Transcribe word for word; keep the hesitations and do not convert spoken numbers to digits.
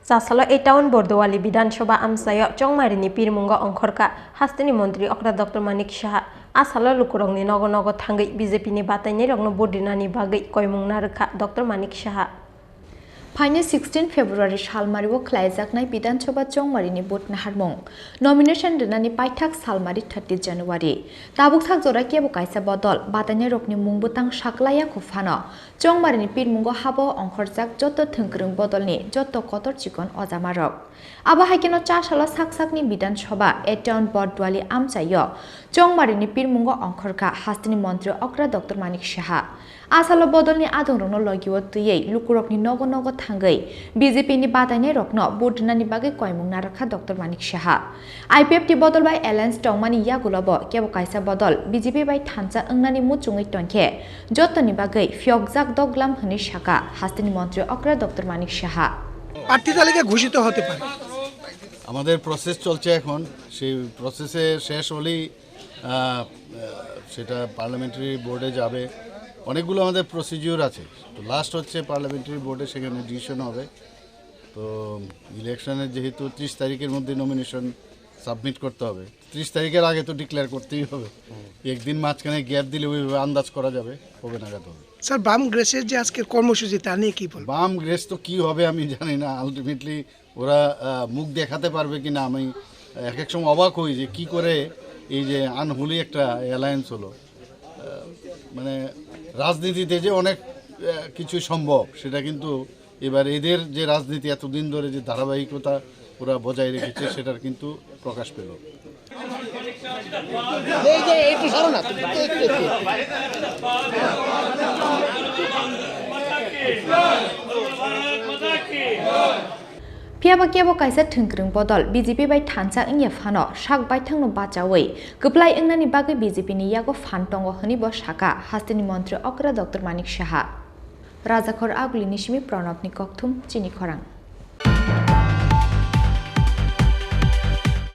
Chasalo A Town Bordowali Bidhan Sabha amchaio Chongmarini pirmungo ongkhorkha hasteni montri okra Doctor Manik Saha. A salo lukurokni nogo nogo thangwi B J P ni batainairokno vote rinani bagwi koimung narwkha Doctor Manik Saha. Phaini sixteen February salmario khlaijaknai Bidhan Sabha Chongmarini vote naharmung. Nomination rinani paithak salmari thirty January. Tabuk sak jora kebo kaisa bodol, batainairokni mung bwtang saklaiya kho phano. Chongmarini pirmungo habo ongkhorjak joto thwngkwrwng bodolni joto kotor chikon ojamarok. Abo hai kheno chasalo sak sakni Bidhan Sabha A Town Bordowali amchaio Chongmarini pirmungo ongkhorkha hasteni montri okra Doctor Manik Saha. A salo bodolni adongrokno logio twiwi lukurokni nogo nogo thangwi B J P ni batainairokno vote rinani bagwi koimung narwkha Doctor Manik Saha. I P F T bodol bai alliance tongmani yagulobo kebo kaisa bodol B J P bai thansa wngnani muchungwi tongkhe jotoni bagwi phiyokjak doglam hwnwi sakha hasteni montri okra Doctor Manik Saha. প্রার্থী তালিকা ঘোষিত হতে পারে। আমাদের প্রসেস চলছে এখন, সেই প্রসেসে শেষ হলেই আহ, আহ, সেটা পার্লামেন্টারি বোর্ডে যাবে। অনেকগুলো আমাদের প্রসিডিউর আছে, তো লাস্ট হচ্ছে পার্লামেন্টারি বোর্ডে, সেখানে ডিসিশন হবে। তো ইলেকশনের যেহেতু ত্রিশ তারিখের মধ্যে নমিনেশন সাবমিট করতে হবে, ত্রিশ তারিখের আগে তো ডিক্লেয়ার করতেই হবে। একদিন মাঝখানে গ্যাপ দিলে ওইভাবে আন্দাজ করা যাবে, কবে নাগাদ হবে। স্যার, বাম গ্রেসের যে আজকের কর্মসূচি, তা নিয়ে কি বলবেন? বাম গ্রেস তো কি হবে আমি জানি না। আলটিমেটলি ওরা আহ, মুখ দেখাতে পারবে কিনা, আমি এক এক সময় অবাক হই যে কি করে এই যে আনহোলি একটা অ্যালায়েন্স হলো। আহ, মানে রাজনীতিতে যে অনেক আহ, কিছু সম্ভব, সেটা কিন্তু এবার এদের যে রাজনীতি এতদিন ধরে যে ধারাবাহিকতা ওরা বজায় রেখেছে, সেটার কিন্তু প্রকাশ পেল। এই যে একটু সরো না, তুমি একটু, একটু, একটু। Phiyaba kebo kaisa thwngkwrwng bodol B J P bai thansa wngya phano sak baithangno bachaui kwplai wngnani bagwi B J P ni yago phan tongo hwnwi bo sakha hasteni montri okra Doctor Manik Saha. Rajakhor Agulini simi Pranabni kokthum chini khorang.